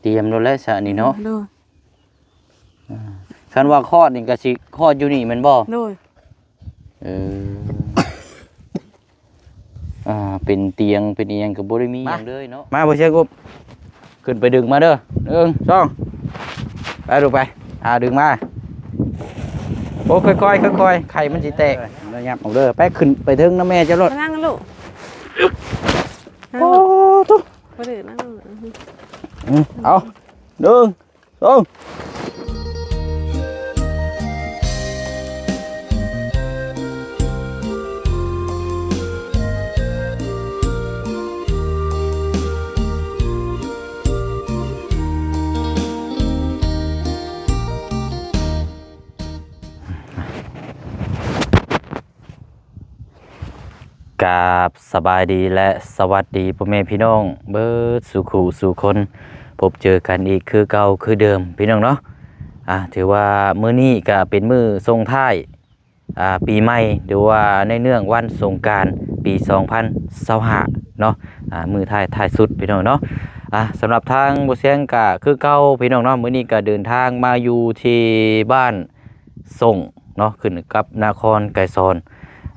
ຕຽມໂລດແຫຼະຊະນີ້ເນາະ. ໂດຍ. ອ່າ ຄັນວ່າຄອດນີ້ກໍຊິຄອດຢູ່ນີ້ແມ່ນບໍ່? ໂດຍ. ເອີ ອ່າ ເປັນຕຽງເປັນອີ່ຫຍັງກໍບໍ່ໄດ້ມີຫຍັງເລີຍເນາະ. ມາ ມາ ບໍ່ເຊື່ອ ກຸບ ຂຶ້ນໄປດຶງມາເດີ ໜຶ່ງ ສອງ ໄປລູກໄປ ອ່າ ດຶງມາ. ໂອ້ ຄ່ອຍໆ ຄ່ອຍໆ ໄຂ່ມັນຊິແຕກ ເດີ ຫຍັບອອກເດີ. ໄປ ຂຶ້ນໄປເທິງນຳແມ່ເຈົ້າໂລດ ມານັ່ງລູກ. ໂອ້ ໂຕ ບໍ່ໄດ້ນັ່ງ. ອືມ ເອົາ ໜຶ່ງ ສອງ ກາບສະບາຍດີ ແລະ ສະຫວັດດີພໍ່ແມ່ພີ່ນ້ອງເບິດສູ່ຄູ່ສູ່ຄົນ, ພົບເຈີກັນອີກຄືເກົ່າຄືເດີມພີ່ນ້ອງເນາະ. ອ່າ ຖືວ່າມື້ນີ້ກະເປັນມື້ສົ່ງທ້າຍ ອ່າ ປີໃໝ່ ຫຼືວ່າໃນເນື່ອງວັນສົງການປີສອງພັນຊາວຫ້າເນາະ, ອ່າ ມື້ທ້າຍ ທ້າຍສຸດພີ່ນ້ອງເນາະ. ອ່າ ສຳລັບທາງບໍ່ຊຽງກະຄືເກົ່າພີ່ນ້ອງເນາະ, ມື້ນີ້ກະເດີນທາງມາຢູ່ທີ່ບ້ານ ສົງເນາະ, ຂຶ້ນກັບນະຄອນໄກສອນ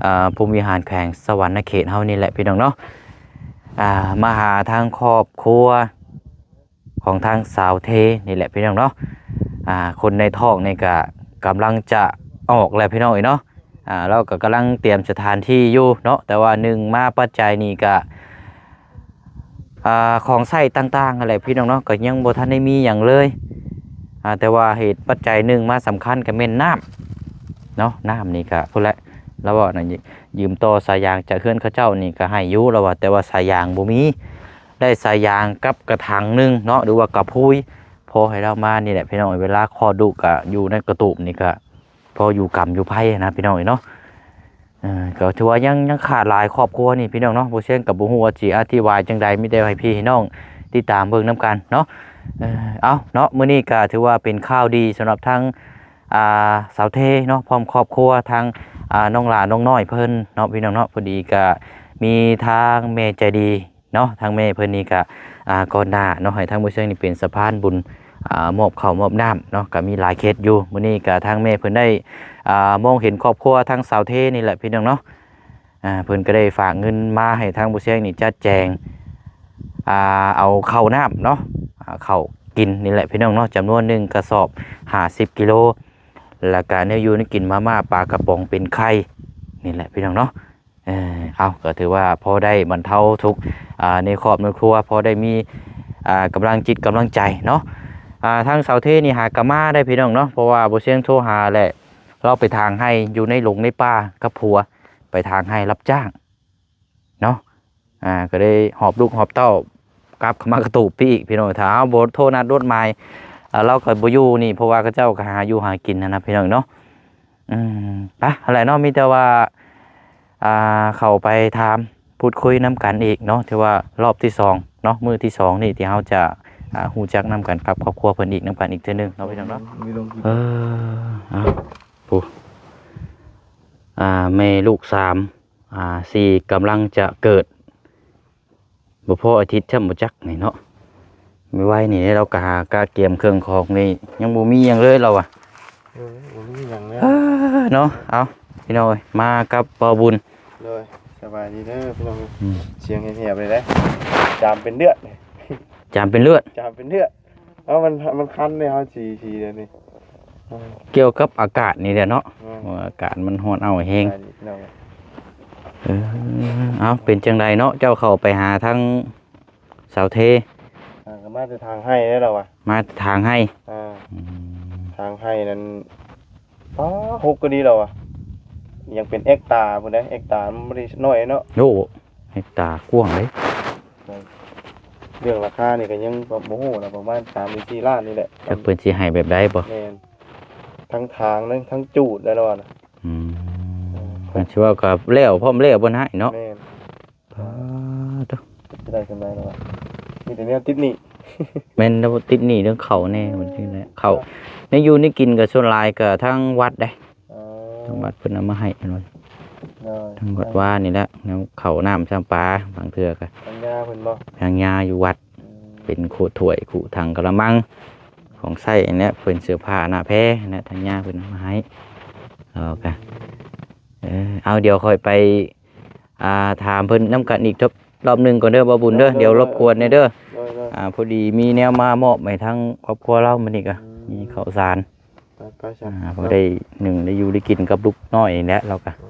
ອ່າ ພົມວິຫານ ແຂວງສະຫວັນນະເຂດເຮົານີ້ແຫຼະພີ່ນ້ອງເນາະ. ອ່າ ມາຫາທາງຄອບຄົວຂອງທາງສາວເທນີ້ແຫຼະພີ່ນ້ອງເນາະ. ອ່າ ຄົນໃນທ້ອງນີ້ກະກຳລັງຈະອອກແລ້ວພີ່ນ້ອງເອີຍເນາະ. ອ່າ ລາວກໍກຳລັງຕຽມສະຖານທີ່ຢູ່ເນາະ, ແຕ່ວ່າໜຶ່ງມາປັດໄຈນີ້ກະ ອ່າ ຂອງໃຊ້ຕ່າງໆຫັ້ນແຫຼະພີ່ນ້ອງເນາະ, ກໍຍັງບໍ່ທັນໄດ້ມີຫຍັງເລີຍ. ອ່າ ແຕ່ວ່າເຫດປັດໄຈໜຶ່ງມາສຳຄັນກໍແມ່ນນ້ຳເນາະ, ນ້ຳນີ້ກໍພຸ້ນແຫຼະ ລາວເວົ້ານະ, ຍ- ຢືມຕໍ່ສາຍຢາງຈາກເຮືອນເຂົາເຈົ້ານີ້ກໍໃຫ້ຢູ່ ລາວວ່າ, ແຕ່ວ່າສາຍຢາງບໍ່ມີ, ໄດ້ສາຍຢາງກັບກະຖັງໜຶ່ງເນາະ ຫຼືວ່າກະພຸຍ ພໍໃຫ້ລາວມານີ້ແຫຼະພີ່ນ້ອງ. ເວລາຄອດລູກກໍຢູ່ໃນກະຕູບນີ້ກໍພໍຢູ່ກຳຢູ່ໄພນະພີ່ນ້ອງເອີຍເນາະ. ເອີ ກໍຖືວ່າຍັງ ຍັງຂາດຫຼາຍຄອບຄົວນີ້ພີ່ນ້ອງເນາະ, ບໍ່ຊຽງກໍບໍ່ຮູ້ວ່າຊິອະທິບາຍຈັ່ງໃດ, ມີແຕ່ໃຫ້ພີ່ໃຫ້ນ້ອງຕິດຕາມເບິ່ງນຳກັນເນາະ. ເອີ ເອົາເນາະ, ມື້ນີ້ກໍຖືວ່າເປັນຂ່າວດີສຳລັບທາງ ອ່າ ສາວເທເນາະ ພ້ອມຄອບຄົວ, ທາງ ອ່າ ນ້ອງຫຼ້ານ້ອງນ້ອຍເພິ່ນເນາະ ພີ່ນ້ອງເນາະ. ພໍດີກໍມີທາງແມ່ໃຈດີ ເນາະ, ທາງແມ່ເພິ່ນນີ້ກະ ອ່າ ກ່ອນໜ້າເນາະ ໃຫ້ທາງບໍ່ເຊື່ອງນີ້ເປັນສະພານບຸນ ອ່າ ມອບເຂົ້າມອບນ້ຳເນາະ, ກະມີຫຼາຍເຂດຢູ່. ມື້ນີ້ກະທາງແມ່ເພິ່ນໄດ້ ອ່າ ມອງເຫັນຄອບຄົວທາງສາວເທນີ້ແຫຼະພີ່ນ້ອງເນາະ, ອ່າ ເພິ່ນກໍໄດ້ຝາກເງິນມາໃຫ້ທາງບໍ່ເຊື່ອງນີ້ຈັດແຈງ ອ່າ ເອົາເຂົ້ານ້ຳເນາະ, ອ່າ ເຂົ້າກິນນີ້ແຫຼະພີ່ນ້ອງເນາະ, ຈຳນວນໜຶ່ງກະສອບຫ້າສິບກິໂລ, ແລ້ວກະແນວຢູ່ແນວກິນ ມາມ່າ ປາກະປ໋ອງ ເປັນໄຂ່ນີ້ແຫຼະພີ່ນ້ອງເນາະ. ເອີ ເອົາ ກໍຖືວ່າພໍໄດ້ບັນເທົາທຸກ ອ່າ ໃນຄອບໃນຄົວ, ພໍໄດ້ມີ ອ່າ ກຳລັງຈິດກຳລັງໃຈເນາະ. ອ່າ ທາງສາວເທນີ້ຫາກະມາໄດ້ພີ່ນ້ອງເນາະ, ເພາະວ່າບໍ່ຊຽງໂທຫາແຫຼະ, ລາວໄປຖາງໄຮ່ຢູ່ໃນຫຼົງໃນປ່າກັບຜົວ, ໄປຖາງໄຮ່ຮັບຈ້າງເນາະ. ອ່າ ກໍໄດ້ຫອບລູກຫອບເຕົ້າກັບເຂົ້າມາກະຕູບໄປອີກພີ່ນ້ອງ, ຖ້າເຮົາບໍ່ໂທນັດລົດໝາຍ ອ່າ ລາວກໍບໍ່ຢູ່ນີ້, ເພາະວ່າເຂົາເຈົ້າກໍຫາຢູ່ຫາກິນຫັ້ນນະພີ່ນ້ອງເນາະ. ອືມ ໄປ ຫັ້ນແຫຼະເນາະ, ມີແຕ່ວ່າ ອ່າ ເຂົ້າໄປຖາມພູດຄຸຍນຳກັນອີກເນາະ, ຖືວ່າຮອບທີສອງເນາະ, ມື້ທີສອງນີ້ທີ່ເຮົາຈະ ອ່າ ຮູ້ຈັກນຳກັນກັບຄອບຄົວເພິ່ນອີກ ນຳກັນອີກເທື່ອໜຶ່ງເນາະ ພີ່ນ້ອງເນາະ. ເອີ ເອົາ ຜູ້ ອ່າ ແມ່ລູກສາມ ອ່າ ສີ່ ກຳລັງຈະເກີດ. ບໍ່ພໍອາທິດຊ້ຳບໍ່ຈັກນີ້ເນາະ, ໄວໆນີ້ເດ້. ລາວກໍຫາກະກຽມເຄື່ອງຂອງນີ້ ຍັງບໍ່ມີຫຍັງເລີຍລາວວ່າ. ເອີ ບໍ່ມີຫຍັງເລີຍ ເອີ ເນາະ. ເອົາ ພີ່ນ້ອງເອີຍ ມາກັບບ່າວບຸນ. ໂດຍ ສະບາຍດີເດີພີ່ນ້ອງ. ອືມ ສຽງແຫບໆເລີຍເດ້, ຈາມເປັນເລືອດ, ຈາມເປັນເລືອດ, ຈາມເປັນເລືອດ. ເອົາ ມັນ ມັນຄັນເດ້ ເຮົາສີ ສີແບບນີ້. ກ່ຽວກັບອາກາດນີ້ແຫຼະເນາະ, ອືມ ວ່າອາກາດມັນຮ້ອນເອົາແຮງ. ເອີ ເອົາ ເປັນຈັ່ງໃດເນາະ, ເຈົ້າເຂົ້າໄປຫາທາງສາວເທ? ອ່າ ກໍມາແຕ່ທາງໄຮ່ເດ້ລາວວ່າ, ມາແຕ່ທາງໄຮ່. ອ່າ ອືມ ທາງໄຮ່ນັ້ນ ປ້າ ຫົກກໍດີລາວວ່າ, ຍັງເປັນເຮັກຕາພຸ້ນເດ້, ເຮັກຕາມັນບໍ່ໄດ້ນ້ອຍເນາະ. ໂອ້ ເຮັກຕາກວ້າງເດ້. ເລື່ອງລາຄານີ້ກໍຍັງບໍ່ຮູ້ນະ, ປະມານສາມຫຼືສີ່ລ້ານນີ້ແຫຼະ. ຈັກເພິ່ນຊິໃຫ້ແບບໃດບໍ່? ແມ່ນ ທັງຖາງ ທັງ ທັງຈູດໄດ້ແລ້ວນະ. ອືມ ເອີ ເພິ່ນຊິວ່າກໍແລ້ວ ພ້ອມແລ້ວບໍ່ນະເນາະ. ແມ່ນ ປາດໂທ້ ຈະໄດ້ຈັ່ງໃດລະວະ, ມີແຕ່ແນວຕິດໜີ້. ແມ່ນແລ້ວ ຕິດໜີ້ເລື່ອງເຂົ້າແນ່ ມັນຈັ່ງໃດ. ເຂົ້າ ແນວຢູ່ແນວກິນກໍສ່ວນຫຼາຍກໍທາງວັດເດ້. ອໍ ທາງວັດເພິ່ນເອົາມາໃຫ້ເພິ່ນວ່າ. ໂດຍ ທາງວັດວານີ້ແຫຼະ, ແນວເຂົ້ານ້ຳຊ້ຳປາ ບາງເທື່ອກໍ ທາງຍາເພິ່ນບໍ່? ທາງຍາຢູ່ວັດ. ອືມ ປັນໂຄຖ້ວຍ ຄຸຖັງ ກະລະມັງ ຂອງໃຊ້ຫັ້ນແຫຼະ ເພິ່ນເສື້ອຜ້າໜ້າແພຫັ້ນແຫຼະ ທາງຍ່າເພິ່ນເອົາມາໃຫ້. ເອົາກະ ເອີ ເອົາ ດຽວຂ້ອຍໄປ ອ່າ ຖາມເພິ່ນນຳກັນອີກ ທ- ຮອບໜຶ່ງກ່ອນເດີ ບ່າວບຸນເດີ ໂດຍ ດຽວລົບກວນແດ່ເດີ. ໂດຍ ໂດຍ ອ່າ ພໍດີມີແນວມາມອບໃຫ້ທາງຄອບຄົວລາວ ມື້ນີ້ກະ ອືມ ມີເຂົ້າສານ ໄປໆ ຊະ ອ່າ ພໍໄດ້ໜຶ່ງໄດ້ຢູ່ໄດ້ກິນກັບລູກນ້ອຍນີ້ແຫຼະ ລາວກະ ເອີ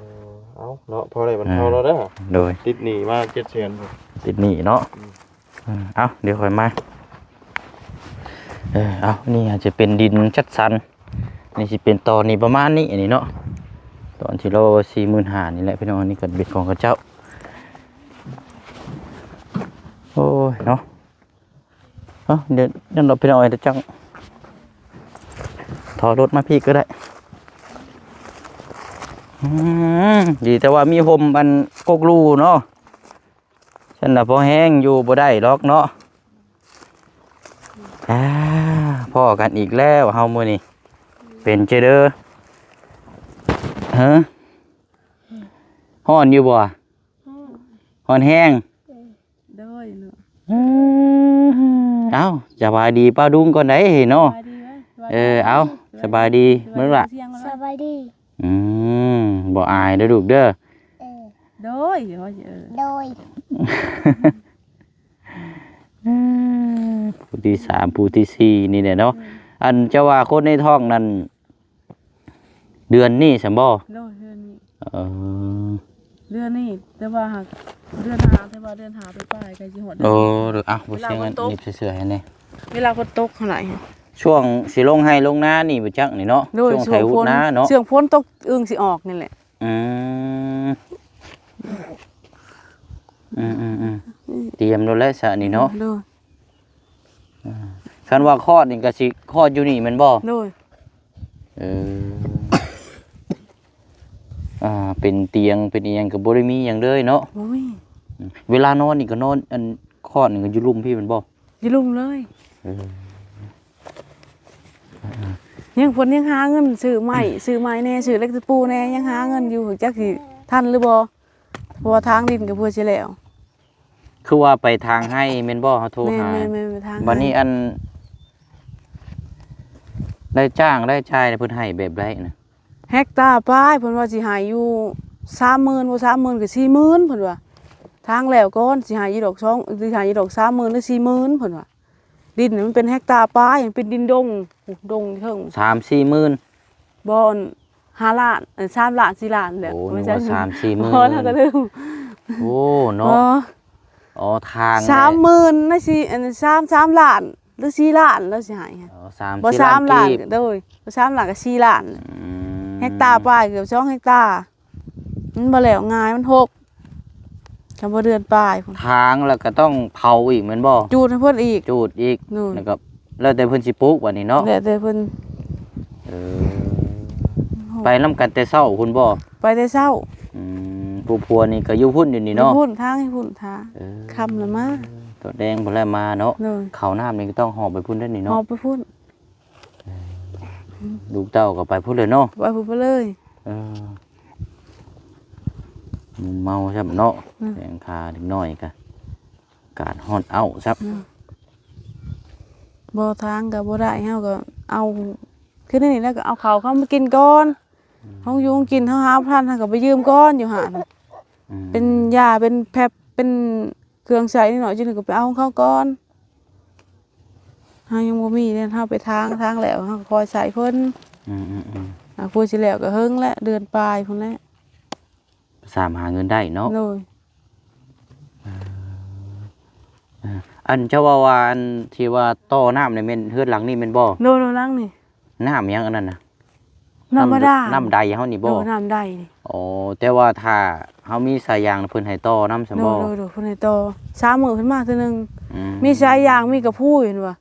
ເອົາເນາະ ພໍໄດ້ບັນເທົາ ອ່າ ລາວເດີ. ໂດຍ ຕິດໜີ້ມາເຈັດແສນ ຕິດໜີ້ເນາະ. ອືມ ເອີ ເອົາ ດຽວຂ້ອຍມາ ເອີ ເອົາ ນີ້ອາດຈະເປັນດິນຈັດສັນ ນີ້ຊິເປັນຕອນນີ້ປະມານນີ້ ອັນນີ້ເນາະ ຕອນທີ່ລາວວ່າສີ່ໝື່ນຫ້ານີ້ແຫຼະ ພີ່ນ້ອງ ອັນນີ້ກໍເປັນຂອງເຂົາເຈົ້າ. ໂອ້ຍເນາະ ເອົາ ດຽວນັ້ນເນາະ ພີ່ນ້ອງເອີຍ ດຽວຈັ່ງ ຖອຍລົດມາພີ້ກໍໄດ້. ອືມ ດີແຕ່ວ່າມີຮົ່ມອັນກົກລູເນາະ ຊັ້ນລະພໍແຮງ ຢູ່ບໍ່ໄດ້ດອກເນາະ. ອ່າ ພໍ້ກັນອີກແລ້ວເຮົາມື້ນີ້ ເປັນຈັ່ງໃດ? ຮະ ຮ້ອນຢູ່ບໍ່? ຮ້ອນ ຮ້ອນແຮງ. ໂດຍເນາະ. ເອີ ເອົ້າ ສະບາຍດີປ້າລຸງກ່ອນໄດ໋ເນາະ. ສະບາຍດີເວີຍ. ເອີ ເອົ້າ ສະບາຍດີ ສະບາຍດີ ມື້ລະ ສະບາຍດີ. ອືມ ບໍ່ອາຍເດີລູກເດີ. ເອີ ໂດຍ ໂດຍ ເອີ ໂດຍ. ຜູ້ທີສາມ ຜູ້ທີສີ່ນີ້ແຫຼະເນາະ. ອືມ ອັນເຈົ້າວ່າຄົນໃນທ້ອງນັ້ນ ເດືອນນີ້ຊັ້ນບໍ່? ໂດຍ ເດືອນນີ້. ເອີ ເດືອນນີ້ ແຕ່ວ່າຫາກເດືອນຫ້າ ແຕ່ວ່າເດືອນຫ້າໄປປາຍ ໃກ້ຊິຮອດເດືອນ. ໂອ້ ເດີ ອ່ະ ບໍ່ເຊື່ອ ເວລາຝົນຕົກ ຫຍິບເຊື່ອໆໃຫ້ແດ່. ເວລາຝົນຕົກຫັ້ນແຫຼະ ຊ່ວງຊິລົງໄຮ່ລົງນານີ້ບໍ່ຈັກນີ້ເນາະ. ໂດຍ ຊ່ວງໄຖຮຸດນາເນາະ ຊ່ວງຝົນຕົກອຶ່ງຊິອອກນີ້ແຫຼະ. ອືມ ອືມໆໆ ອືມ ຕຽມໂລດແຫຼະຊະນີ້ເນາະ. ໂດຍ ອ່າ ຄັນວ່າຄອດນີ້ກໍຊິຄອດຢູ່ນີ້ແມ່ນບໍ່? ໂດຍ ເອີ ອ່າ ເປັນຕຽງເປັນອີ່ຫຍັງກໍບໍ່ໄດ້ມີຫຍັງເລີຍເນາະ. ບໍ່ມີ. ອືມ ເວລານອນນີ້ກໍນອນ ອັນຄອດນີ້ກໍຢູ່ລຸ່ມພີ້ແມ່ນບໍ່? ຢູ່ລຸ່ມເລີຍ. ເອີ ຍັງ ເພິ່ນຍັງຫາເງິນຊື້ໄມ້ ຊື້ໄມ້ແດ່ ຊື້ເຫຼັກຕະປູແດ່ ຍັງຫາເງິນຢູ່ ຈັກຊິທັນຫຼືບໍ່ ເພາະວ່າທາງດິນກໍເພື່ອຊິແລ້ວ. ຄືວ່າໄປທາງໄຮ່ແມ່ນບໍ່? ເຮົາໂທຫາ. ແມ່ນໆໆ ໄປທາງໄຮ່. ບັດນີ້ອັນ ລາຍຈ້າງລາຍຈ່າຍເພິ່ນໃຫ້ແບບໃດນະ? ເຮັກຕາປາຍ ເພິ່ນວ່າຊິໃຫ້ຢູ່ສາມໝື່ນ ບໍ່ສາມໝື່ນກໍສີ່ໝື່ນ ເພິ່ນວ່າ. ທາງແລ້ວກ່ອນ ຊິໃຫ້ຢູ່ດອກສອງ ຊິໃຫ້ຢູ່ດອກສາມໝື່ນ ຫຼື ສີ່ໝື່ນ ເພິ່ນວ່າ. ດິນມັນເປັນເຮັກຕາປາຍ ມັນເປັນດິນດົງ ດົງເທິງ ສາມສີ່ໝື່ນ. ບໍ່ ຫ້າລ້ານ ເອີ ສາມລ້ານ ສີ່ລ້ານແຫຼະ. ໂອ້ ນຶກວ່າສາມສີ່ໝື່ນ ພໍແລ້ວກໍລືມ. ໂອ້ເນາະ. ອໍ ທາງ ສາມໝື່ນນະ ສີ່ ອັນ ສາມ ສາມລ້ານ ຫຼື ສີ່ລ້ານ ລາວຊິໃຫ້. ອໍ ສາມ ບໍ່ ສີ່ລ້ານ ສາມລ້ານ ໂດຍ ບໍ່ ສາມລ້ານກໍສີ່ລ້ານ. ອືມ ເຮັກຕາປາຍ ເກືອບສອງເຮັກຕາ. ມັນບໍ່ແລ້ວງ່າຍ ມັນຫົກ ຄັນບໍ່ເດືອນປາຍພຸ້ນ. ທາງແລ້ວກໍຕ້ອງເຜົາອີກແມ່ນບໍ່? ຈູດໃຫ້ເພິ່ນອີກ. ຈູດອີກ. ໂດຍ ແລ້ວກໍແລ້ວແຕ່ເພິ່ນຊິປູກບັດນີ້ເນາະ. ແລ້ວແຕ່ເພິ່ນ. ເອີ ໄປນຳກັນແຕ່ເຊົ້າພຸ້ນບໍ່? ໄປແຕ່ເຊົ້າ. ອືມ ຜູ້ຜົວນີ້ກໍຢູ່ພຸ້ນ ຢູ່ນີ້ເນາະ? ຢູ່ພຸ້ນ ທາງຢູ່ພຸ້ນ ທາງ. ເອີ ຄ່ຳລະມາ ຕອນແລງພຸ້ນແຫຼະມາເນາະ. ໂດຍ ເຂົ້ານ້ຳນີ້ກໍຕ້ອງຫອບໄປພຸ້ນເດ້ນີ້ເນາະ? ຫອບໄປພຸ້ນ. ເອີ ລູກເຕົ້າກໍໄປພຸ້ນເລີຍເນາະ? ໄປພຸ້ນໄປເລີຍ. ເອີ ມຶນເມົາຊ້ຳເນາະ. ອືມ ແຂງຂາເດັກນ້ອຍກະ ອາກາດຮ້ອນເອົ້າຊ້ຳ. ອືມ ບໍ່ ທາງກໍບໍ່ໄດ້ ເຮົາກໍເອົາ ຄືນີ້ແລ້ວກໍເອົາເຂົ້າເຂົາມາກິນກ່ອນ. ອືມ ເຮົາຢູ່ກິນ ເຮົາຫາບໍ່ທັນ ເຮົາກໍໄປຢືມກ່ອນຢູ່ຫັ້ນ. ອືມ ເປັນຢາ ເປັນແພັບ ເປັນເຄື່ອງໃຊ້ໜ້ອຍໆ ຈັ່ງໃດກໍໄປເອົາຂອງເຂົາກ່ອນ. ເຮົາຍັງບໍ່ມີເດ້ ເຮົາໄປທາງ ທາງແລ້ວເຮົາກໍຄອຍໃຊ້ເພິ່ນ. ອືມໆໆ ອ່າ ກວ່າຊິແລ້ວກໍເຫິງແຫຼະ ເດືອນປາຍພຸ້ນແຫຼະ ສາມາດຫາເງິນໄດ້ເນາະ. ໂດຍ ເອີ ອັນເຈົ້າເວົ້າວ່າ ອັນທີ່ວ່າຕໍ່ນ້ຳນີ້ແມ່ນເຮືອນຫຼັງນີ້ແມ່ນບໍ່? ໂດຍ ໂດຍ ຫຼັງນີ້. ນ້ຳຫຍັງອັນນັ້ນນະ? ນ້ຳບາດານ ນ້ຳ ນ້ຳໃດເຮົານີ້ບໍ່? ໂດຍ ນ້ຳໃດນີ້. ອໍ ແຕ່ວ່າຖ້າເຮົາມີສາຍຢາງ ເພິ່ນໃຫ້ຕໍ່ນຳຊັ້ນບໍ່? ໂດຍ ໂດຍ ເພິ່ນໃຫ້ຕໍ່ ສາມມື້ເພິ່ນມາເທື່ອໜຶ່ງ. ອືມ ມີສາຍຢາງ ມີກະພຸ້ຍ ເພິ່ນວ່າ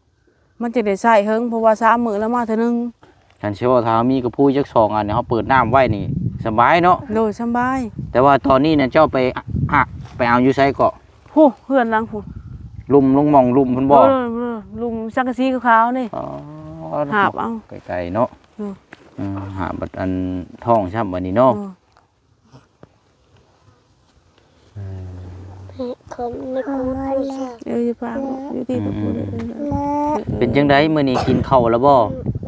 ມັນຈະໄດ້ໃຊ້ເຫິງ ເພາະວ່າສາມມື້ລະມາເທື່ອໜຶ່ງ. ຄັນຊິເວົ້າ ຖ້າເຮົາມີກະພຸ້ຍຈັກສອງອັນ ເຮົາເປີດນ້ຳໄວ້ນີ້ສະບາຍເນາະ? ໂດຍ ສະບາຍ. ແຕ່ວ່າຕອນນີ້ນະ ເຈົ້າໄປ ອາ ໄປເອົາຢູ່ໃສເກາະ? ພຸ້ນ ເຮືອນຫຼັງພຸ້ນ ລຸ່ມລົງໝ່ອງລຸ່ມພຸ້ນບໍ່? ເອີ ເອີ ລຸ່ມສັງກະສີຂາວໆນີ້. ອໍ ຫາບເອົາ ໄກໆເນາະ. ໂດຍ ເອີ ຫາບບັດອັນທ້ອງຊ້ຳບັດນີ້ເນາະ. ໂດຍ ເອີ ເອີ ຂ ກໍໄດ້ຂອບໃຈ. ເອີ ຢູ່ປາກ ຢູ່ທີ່ກະປູເດີ. ເປັນຈັ່ງໃດມື້ນີ້ ກິນເຂົ້າແລ້ວບໍ່?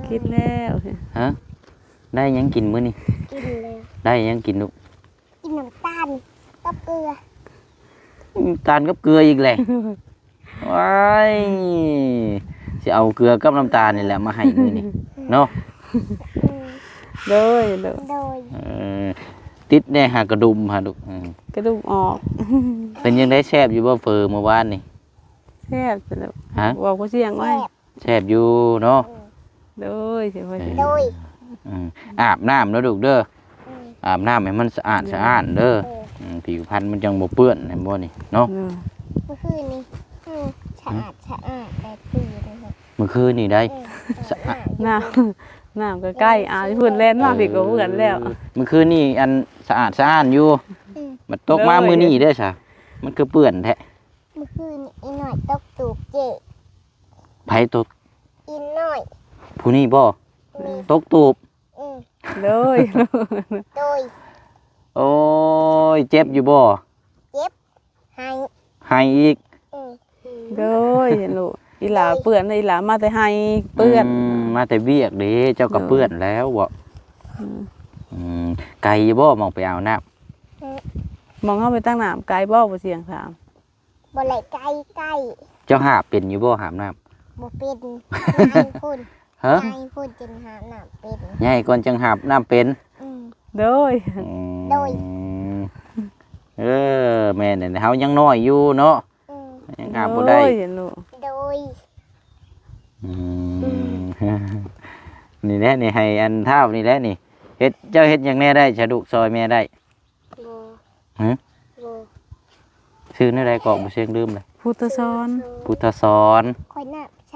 ກິນແລ້ວ. ຮະ? ໄດ້ຫຍັງກິນມື້ນີ້? ກິນແລ້ວ. ໄດ້ຫຍັງກິນລູກ? ກິນນ້ຳຕານກັບເກືອ. ນ້ຳຕານກັບເກືອອີກແຫຼະ. ວ້າຍ ຊິເອົາເກືອກັບນ້ຳຕານນີ້ແຫຼະມາໃຫ້ມື້ນີ້ເນາະ. ໂດຍ ໂດຍ. ເອີ ຕິດແດ່ຫາກະດຸມຫາລູກ. ເອີ ກະດຸມອອກ. ເປັນຈັ່ງໃດ ແຊບຢູ່ບໍ່ເຝີມື້ວານນີ້? ແຊບ. ຮະ? ບອກພໍ່ສຽງໄວ້. ແຊບຢູ່ເນາະ. ໂດຍ ເອີ ໂດຍ. ອືມ ອາບນ້ຳເດີລູກເດີ. ອືມ ອາບນ້ຳໃຫ້ມັນສະອາດສະອ້ານເດີ. ເອີ ອືມ ຜິວພັນມັນຈັ່ງບໍ່ເປື້ອນ ເຫັນບໍ່ນີ້ເນາະ. ເອີ ມື້ຄືນນີ້ ອືມ ສະອາດສະອ້ານໄດ້ຕື່ນເລີຍ. ມື້ຄືນນີ້ໄດ໋ ເອີ ສະອາດ. ນ້ຳ ນ້ຳກໍໃກ້ ອາບຢູ່ພຸ້ນ ແລ່ນມາພີ້ກໍເປື້ອນແລ້ວ. ເອີ ມື້ຄືນນີ້ອັນສະອາດສະອ້ານຢູ່. ອືມ ບັດຕົກມາມື້ນີ້ເດ້ຊະ ມັນຄືເປື້ອນແທ້. ມື້ຄືນນີ້ອີນ້ອຍຕົກຕູບເຈ້. ໃຜຕົກ? ອີນ້ອຍ. ຜູ້ນີ້ບໍ່? ແມ່ນ. ຕົກຕູບ. ເອີ ໂດຍ ໂດຍ. ໂອ້ຍ ເຈັບຢູ່ບໍ່? ເຈັບ. ໄຫ້ ໄຫ້ອີກ. ເອີ ໂດຍ ເຫັນລູກ ອີຫຼ້າເປື້ອນ ອີຫຼ້າມາແຕ່ໄຮ່ເປື້ອນ. ອືມ ມາແຕ່ວຽກເດ້ ເຈົ້າກໍເປື້ອນແລ້ວບໍ? ອືມ ອືມ ໄກຢູ່ບໍ່ ໝ່ອງໄປອາບນ້ຳ? ເອີ ໝ່ອງເຮົາໄປຕັກນ້ຳໄກບໍ່? ພໍ່ສຽງຖາມ. ບໍ່ໄດ້ໄກ ໃກ້. ເຈົ້າຫາບເປັນຢູ່ບໍ່ ຫາບນ້ຳ? ບໍ່ເປັນ. ໃຫຍ່ພຸ້ນ. ຮະ? ໃຫຍ່ພຸ້ນຈຶ່ງຫາບນ້ຳເປັນ. ໃຫຍ່ກ່ອນຈຶ່ງຫາບນ້ຳເປັນ. ອືມ ໂດຍ ອືມ ໂດຍ. ເອີ ແມ່ນແຫຼະ ເຮົາຍັງນ້ອຍຢູ່ເນາະ. ອືມ ຍັງຫາບບໍ່ໄດ້. ໂດຍ ອືມ ອືມ ນີ້ແຫຼະ ນີ້ໃຫ້ອັນທ້າວນີ້ແຫຼະນີ້. ເຮັດ ເຈົ້າເຮັດຫຍັງແດ່ໄດ້ ສະດຸກຊ່ອຍແມ່ໄດ້? ບໍ່. ຫື? ບໍ່. ຊື່ແນວໃດເກາະ? ບໍ່ເຊີງລືມເລີຍ. ພຸດທະສອນ. ພຸດທະສອນ. ຂ້ອຍນະໄຊ.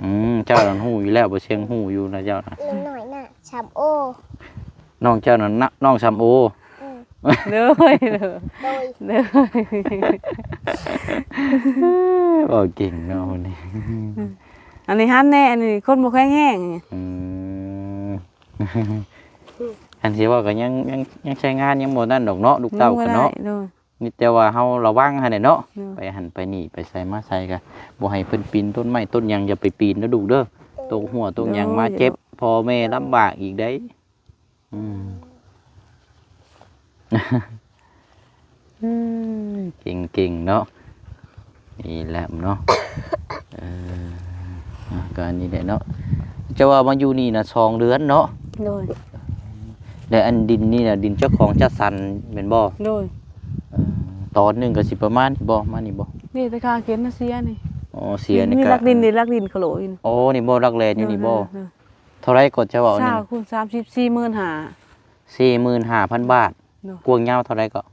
ອືມ ເຈົ້ານັ້ນຮູ້ຢູ່ແລ້ວ ບໍ່ເຊີງຮູ້ຢູ່ນະເຈົ້ານະ. ອີນ້ອຍນະສຳໂອ. ນ້ອງເຈົ້ານັ້ນນະ ນ້ອງສຳໂອ. ອືມ ໂດຍ ໂດຍ ໂດຍ ໂດຍ. ເວົ້າເກັ່ງເນາະຄົນນີ້. ອັນນີ້ຫັນແດ່ ອັນນີ້ຄົນບໍ່ແຂງແຮງ. ອືມ ຄັນຊິເວົ້າກໍຍັງ ຍັງ ຍັງໃຊ້ງານຍັງບໍ່ນັ້ນດອກເນາະ ລູກເຕົ້າກໍເນາະ. ໂດຍ. ມີແຕ່ວ່າເຮົາລະວັງຫັ້ນແຫຼະເນາະ. ໂດຍ. ໄປຫັ້ນໄປນີ້ ໄປໃສມາໃສກໍບໍ່ໃຫ້ເພິ່ນປີນຕົ້ນໄມ້ຕົ້ນຫຍັງ ຢ່າໄປປີນເດີລູກເດີ. ໂດຍ. ຕົກຫົວຕົກຫຍັງມາເຈັບ ໂດຍ ພໍ່ແມ່ລຳບາກອີກເດ້. ອືມ ເກັ່ງໆເນາະ. ນີ້ແຫຼະເນາະ. ເອີ ກໍອັນນີ້ແຫຼະເນາະ. ເຈົ້າວ່າມາຢູ່ນີ້ນະສອງເດືອນເນາະ. ໂດຍ. ແລະອັນດິນນີ້ນະ ດິນເຈົ້າຂອງຈັດສັນແມ່ນບໍ່? ໂດຍ. ເອີ ຕອນໜຶ່ງກໍຊິປະມານນີ້ບໍ່? ມານີ້ບໍ່? ນີ້ແຕ່ຂ້າງເຂດມາເສຍນີ້. ອໍ ເສຍນີ້ ມີຫຼັກດິນນີ້ ຫຼັກດິນຂະໂຫຼຢູ່. ອໍ ນີ້ບໍ່? ຫຼັກແລນຢູ່ນີ້ບໍ່? ໂດຍ ໂດຍ ໂດຍ. ເທົ່າໃດກໍເຈົ້າເວົ້ານີ້? ຊາວຄູນສາມສິບ ສີ່ໝື່ນຫ້າ. ສີ່ໝື່ນຫ້າພັນບາດ. ໂດຍ. ກວ້າງຍາວເທົ່າໃດເກາະ?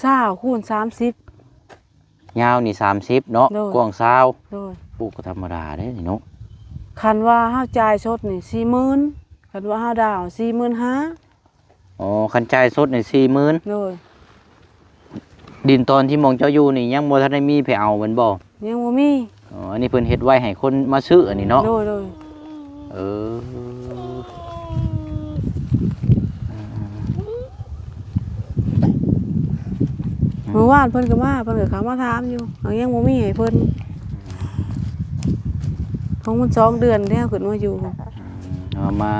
ຊາວຄູນສາມສິບ. ຍາວນີ້ສາມສິບເນາະ. ໂດຍ. ກວ້າງຊາວ. ໂດຍ. ໂອ້ ກໍທຳມະດາເດ້ນີ້ເນາະ. ຄັນວ່າເຮົາຈ່າຍສົດນີ້ສີ່ໝື່ນ ຄັນວ່າເຮົາດາວສີ່ໝື່ນຫ້າ. ອໍ ຄັນຈ່າຍສົດນີ້ສີ່ໝື່ນ. ໂດຍ. ດິນຕອນທີ່ໝ່ອງເຈົ້າຢູ່ນີ້ຍັງບໍ່ທັນໄດ້ມີໃຜເອົາແມ່ນບໍ່? ຍັງບໍ່ມີ. ອໍ ອັນນີ້ເພິ່ນເຮັດໄວ້ໃຫ້ຄົນມາຊື້ອັນນີ້ເນາະ. ໂດຍ ໂດຍ. ເອີ ມື້ວານເພິ່ນກໍມາ ເພິ່ນກໍເຂົ້າມາຖາມຢູ່ ເຮົາຍັງບໍ່ມີໃຫ້ເພິ່ນ. ຂອງມັນສອງເດືອນແລ້ວຂຶ້ນມາຢູ່. ອືມ ເຮົາມາ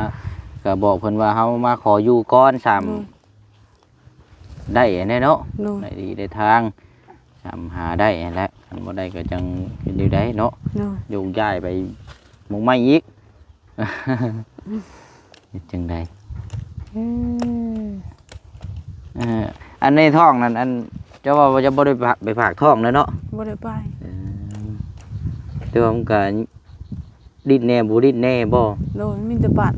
ກໍບອກເພິ່ນວ່າເຮົາມາຂໍຢູ່ກ່ອນ ສາມ ໂດຍ. ໄດ້ແນ່ເນາະ. ໂດຍ. ໄດ້ທີ່ໄດ້ທາງ ສາມ ຫາໄດ້ຫັ້ນແຫຼະ ຄັນບໍ່ໄດ້ກໍຈັ່ງເຮັດແນວໃດເນາະ. ໂດຍ. ໂຍກຍ້າຍໄປໝ່ອງໃໝ່ອີກ ເຮັດຈັ່ງໃດ? ເອີ ເອີ ອັນໃນທ້ອງນັ້ນ ອັນ ເຈົ້າວ່າຈະບໍ່ໄດ້ໄປຝາກທ້ອງແລ້ວເນາະ? ບໍ່ໄດ້ໄປ. ເອີ ແຕ່ວ່າມັນກໍ ດິນແດ່ບໍ່ດິນແດ່ບໍ່? ໂດຍ ມີແຕ່ປັ່ນ.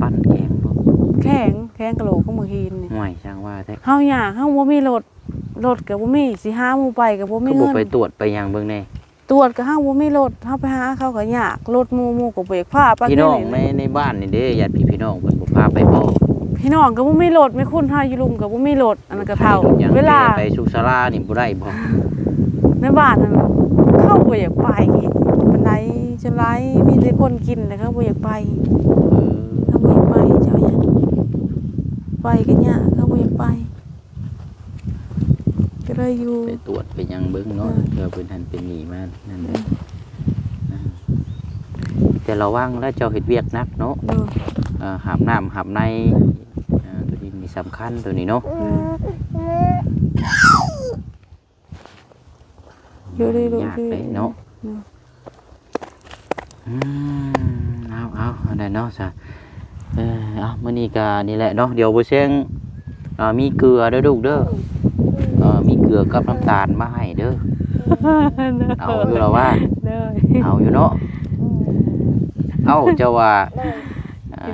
ປັ່ນແຂງບໍ່? ແຂງ ແຂງກະໂຫຼກຂອງໝາກຫີນນີ້. ຫ້ວຍ ຊ່າງວ່າແທ້. ເຮົາຍາກ ເຮົາບໍ່ມີລົດ ລົດກໍບໍ່ມີ ຊິຫາໝູ່ໄປກໍບໍ່ມີເງິນ. ຄືບໍ່ໄປຕວດໄປຫຍັງເບິ່ງແດ່? ຕວດກໍເຮົາບໍ່ມີລົດ ເຮົາໄປຫາເຂົາກໍຍາກ ລົດໝູ່ ໝູ່ກໍບໍ່ຢາກພາໄປ. ພີ່ນ້ອງໃນ ໃນບ້ານນີ້ເດ້ ຍາດພີ່ນ້ອງເພິ່ນບໍ່ພາໄປບໍ່? ພີ່ນ້ອງກໍບໍ່ມີລົດ ແມ່ຄຸນເຮົາຢູ່ລຸ່ມກໍບໍ່ມີລົດ. ອັນນັ້ນກໍເຖົ້າ ເວລາໄປສຸກສາລານີ້ບໍ່ໄດ້ບໍ່? ໃນບ້ານນັ້ນເຂົາບໍ່ຢາກໄປປານໃດ ສ່ວນຫຼາຍມີແຕ່ຄົນກິນແລ້ວເຂົາບໍ່ຢາກໄປ. ເອີ ເຂົາບໍ່ຢາກໄປ ເຈົ້າຫຍັງ ໄປກໍຍາກ ເຂົາບໍ່ຢາກໄປ ໄປ ໄດ້ຢູ່ ໄປຕວດໄປຫຍັງເບິ່ງເນາະ ເອີ ເທື່ອເພິ່ນຫັ້ນເປັນໜີ້ມານັ້ນເດ້ ເອີ ອ່າ ແຕ່ລະວັງແລ້ວ ເຈົ້າເຮັດວຽກໜັກເນາະ ໂດຍ ເອີ ຫາບນ້ຳຫາບໃນ ອ່າ ໂຕນີ້ນີ້ສຳຄັນໂຕນີ້ເນາະ ໂດຍ ຢູ່ເລື້ອຍໆ ຍາກເດ້ເນາະ ໂດຍ ອືມ ເອົາ ເອົາ ອັນໃດເນາະຊະ ເອີ ເອົາ ມື້ນີ້ກະນີ້ແຫຼະເນາະ ດຽວບໍ່ແຊງ ອ່າ ມີເກືອເດີລູກເດີ ເອີ ມີເກືອກັບນ້ຳຕານມາໃຫ້ເດີ ເອົາຢູ່ລະວ່າ ໂດຍ ເອົາຢູ່ເນາະ ເອົ້າ ເຈົ້າວ່າ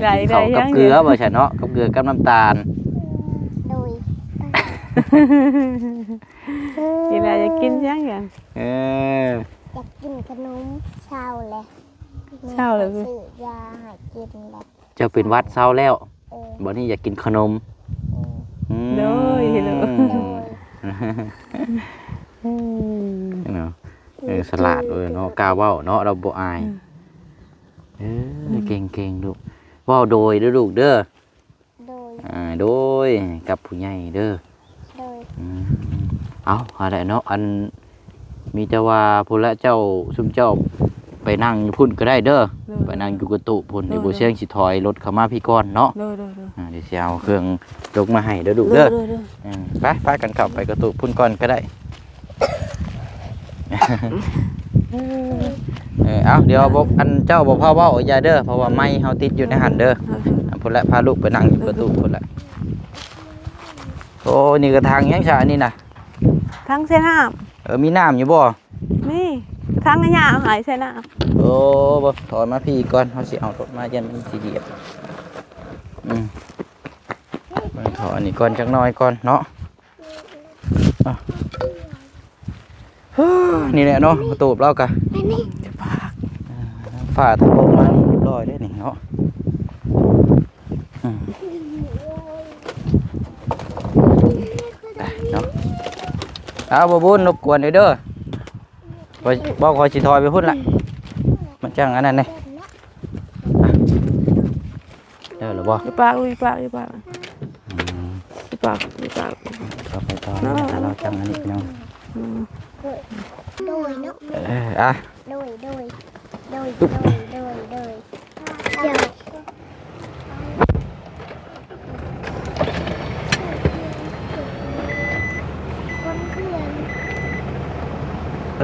ໂດຍ ອ່າ ກິນເຂົ້າກັບເກືອວ່າຊັ້ນເນາະ ກັບເກືອກັບນ້ຳຕານ ໂດຍ ອີຫຼ້າຢາກກິນຫຍັງຫຍັງ ເອີ ຢາກກິນຂະໜົມ ເຊົາແລ້ວ ເຊົາແລ້ວ ແມ່ໄປຊື້ຢາໃຫ້ກິນແລ້ວ ເຈົ້າເປັນຫວັດເຊົາແລ້ວ ເອີ ບັດນີ້ຢາກກິນຂະໜົມ ເອີ ອືມ ໂດຍ ໂດຍ ເນາະ ເອີ ສະຫຼາດເວີຍເນາະ ກ້າເວົ້າເນາະ ລາວບໍ່ອາຍ ເອີ ເກັ່ງໆ ລູກ ເວົ້າໂດຍເດີລູກເດີ ໂດຍ ອ່າ ໂດຍ ກັບຜູ້ໃຫຍ່ເດີ ໂດຍ ອືມ ເອົາ ຫັ້ນແຫຼະເນາະ ອັນ ມີແຕ່ວ່າພຸ້ນລະ ເຈົ້າ ຊຸມເຈົ້າໄປນັ່ງຢູ່ພຸ້ນກະໄດ້ເດີ ໂດຍ ໄປນັ່ງຢູ່ກະຕູບພຸ້ນ ໂດຍ ດຽວບໍ່ຊຽງຊິຖອຍລົດເຂົ້າມາພີ້ກ່ອນເນາະ ໂດຍ ໂດຍ ໂດຍ ອ່າ ດຽວຊິເອົາເຄື່ອງລົງມາໃຫ້ເດີລູກເດີ ໂດຍ ໂດຍ ໂດຍ ອືມ ໄປ ພາກັນເຂົ້າໄປກະຕູບພຸ້ນກ່ອນກະໄດ້. ເອີ ເອົາ ດຽວບໍ່ ອັນເຈົ້າບໍ່ພາເວົ້າຢ່າເດີ ເພາະວ່າໄມເຮົາຕິດຢູ່ໃນຫັ້ນເດີ ໂດຍ ໂດຍ ພຸ້ນແຫຼະ ພາລູກໄປນັ່ງຢູ່ປະຕູພຸ້ນແຫຼະ ໂອ້ ນີ້ກະຖັງຫຍັງຊະອັນນີ້ນະ ຖັງໃສ່ນ້ຳ ເອີ ມີນ້ຳຢູ່ບໍ່ ມີ ຖັງຫຍ້າເອົາໃຫ້ໃສ່ນ້ຳ ໂອ້ ບໍ່ ຖອຍມາພີ້ກ່ອນ ເຮົາຊິເອົາລົດມາ ຢ້ານມັນຊິຢຽບ ອືມ ເບິ່ງ ຖອຍອັນນີ້ກ່ອນຈັກໜ້ອຍກ່ອນເນາະ ອ່ະ ນີ້ແຫຼະເນາະ ກະຕູບລາວກະ ຝາກ ຝາກ ຖ້າອອກມານີ້ຮຽບຮ້ອຍເດ້ນີ້ເນາະ ອືມ ເນາະ ເອົາ ບໍ່ບຸນ ລົບກວນເດີ ບໍ່ ຂ້ອຍຊິຖອຍໄປພຸ້ນລະ ມັນຈັ່ງອັນນັ້ນເດ້ ເອີ ແລ້ວບໍ່ ຢູ່ປາກ ຢູ່ປາກ ຢູ່ປາກ ອືມ ຢູ່ປາກ ຢູ່ປາກ ເຂົ້າໄປຕໍ່ ເນາະ ແລ້ວເຮົາຈັ່ງອັນນີ້ພີ່ນ້ອງ ອືມ ໂດຍເນາະ ເອີ ອ່ະ ໂດຍ ໂດຍ ໂດຍ ໂດຍ ໂດຍ ໂດຍ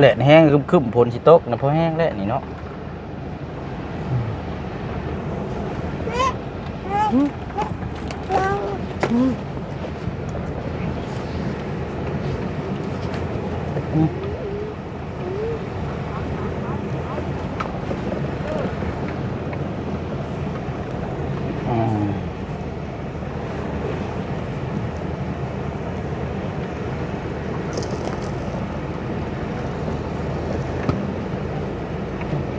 ແດດແຮງຄຶ້ມໆ ຝົນຊິຕົກນະ ພໍແຮງແລ້ວນີ້ເນາະ. ອືມ